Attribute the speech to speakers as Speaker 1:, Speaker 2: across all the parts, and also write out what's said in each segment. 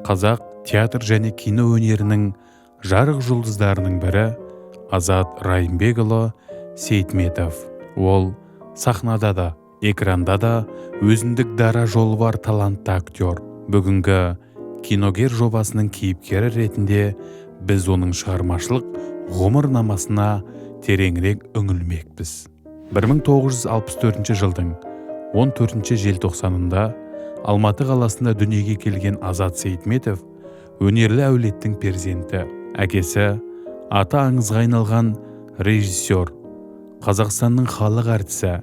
Speaker 1: Қазақ театр және кино өнерінің жарық жұлдыздарының бірі Азат Райымбекұлы Сейтметов. Ол сахнада да, экранда да өзіндік дара жолы бар талантты актер. Бүгінгі «Киногер» жобасының кейіпкері ретінде біз оның шығармашылық ғұмырнамасына тереңірек үңілмекпіз. 1964 жылдың 14 желтоқсанында Алматы қаласында дүниеге келген Азат Сейтметов өнерлі әулеттің перзенті. Әкесі аты аңызға айналған режиссер, Қазақстанның халық әртісі,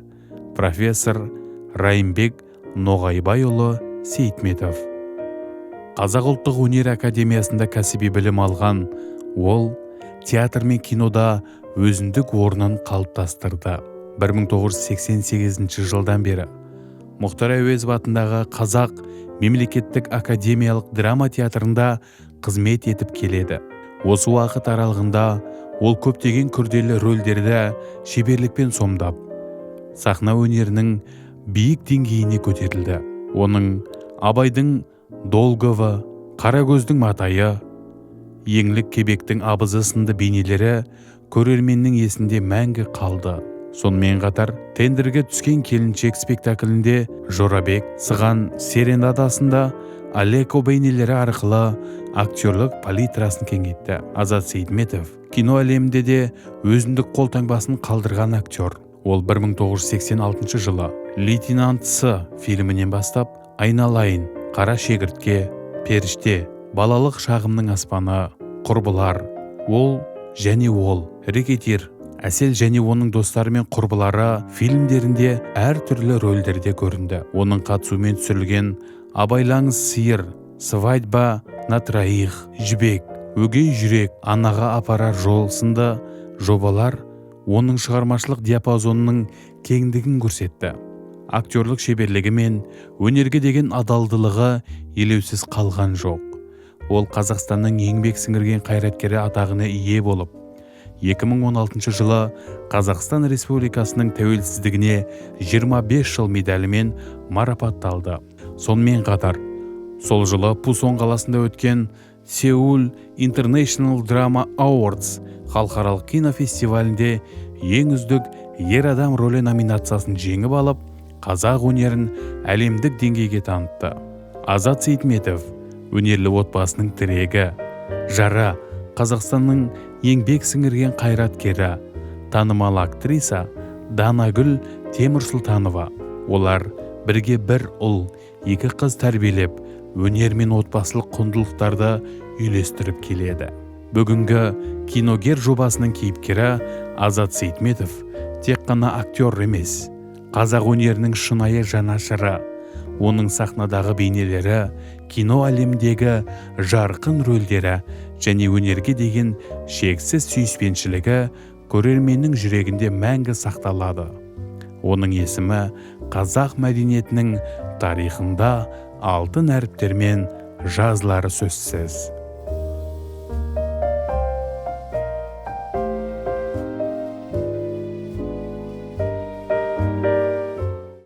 Speaker 1: профессор Райымбек Ноғайбайұлы Сейтметов. Қазақ ұлттық өнер академиясында кәсіби білім алған ол театр мен кинода өзіндік орнын қалыптастырды. 1988 жылдан бері Мұхтар Әуезов атындағы Қазақ мемлекеттік академиялық драма театрында қызмет етіп келеді. Осы уақыт аралығында ол көптеген күрделі рөлдерді шеберлікпен сомдап, сахна өнерінің биік деңгейіне көтерілді. Оның Абайдың Долговы, Қарагөздің Матайы, Еңлік Кебектің Абызы сынды бейнелері көрерменнің есінде мәңгі қалды. Сонымен қатар «Тендерге түскен келіншек» спектаклінде Жорабек, Сыған серенадасында Алеко бейнелері арқылы актерлік палитрасын кеңейтті. Азат Сейтметов кино әлемінде де өзіндік қолтаңбасын қалдырған актер. Ол 1986 жылы «Лейтенант С» фильмінен бастап «Айналайын», «Қара шегіртке», «Періште», «Балалық шағымның аспаны», «Құрбылар», «Ол және ол», «Рэкетир», «Әсел және оның достары мен құрбылары» фильмдерінде әртүрлі рөлдерде көрінді. Оның қатысуымен түсірілген «Абайлаңыз, сиыр», «Свадьба на троих», «Жібек», «Өгей жүрек», «Анаға апарар жол» сынды жобалар оның шығармашылық диапазонының кеңдігін көрсетті. Актерлік шеберлігі мен өнерге деген адалдылығы елеусіз қалған жоқ. Ол Қазақстанның еңбек сіңірген қайраткері атағына ие болып, 2016 жылы «Қазақстан Республикасының тәуелсіздігіне 25 жыл» медалімен марапатталды. Сонымен қатар сол жылы Пусон қаласында өткен Сеул International Drama Awards халықаралық кинофестивалінде «Ең үздік ер адам рөлі» номинациясын жеңіп алып, қазақ өнерін әлемдік деңгейге танытты. Азат Сейтметов өнерлі отбасының тірегі, жары Қазақстанның еңбек сіңірген қайраткері, танымал актриса Данагүл Темірсұлтанова. Олар бірге бір ұл, екі қыз тәрбиелеп, өнер мен отбасылық құндылықтарды үйлестіріп келеді. Бүгінгі «Киногер» жобасының кейіпкері Азат Сейтметов тек қана актер емес, қазақ өнерінің шынайы жанашыры. Оның сахнадағы бейнелері, кино әлеміндегі жарқын рөлдері және өнерге деген шексіз сүйіспеншілігі көрерменнің жүрегінде мәңгі сақталады. Оның есімі қазақ мәдениетінің тарихында алтын әріптермен жазылары сөзсіз.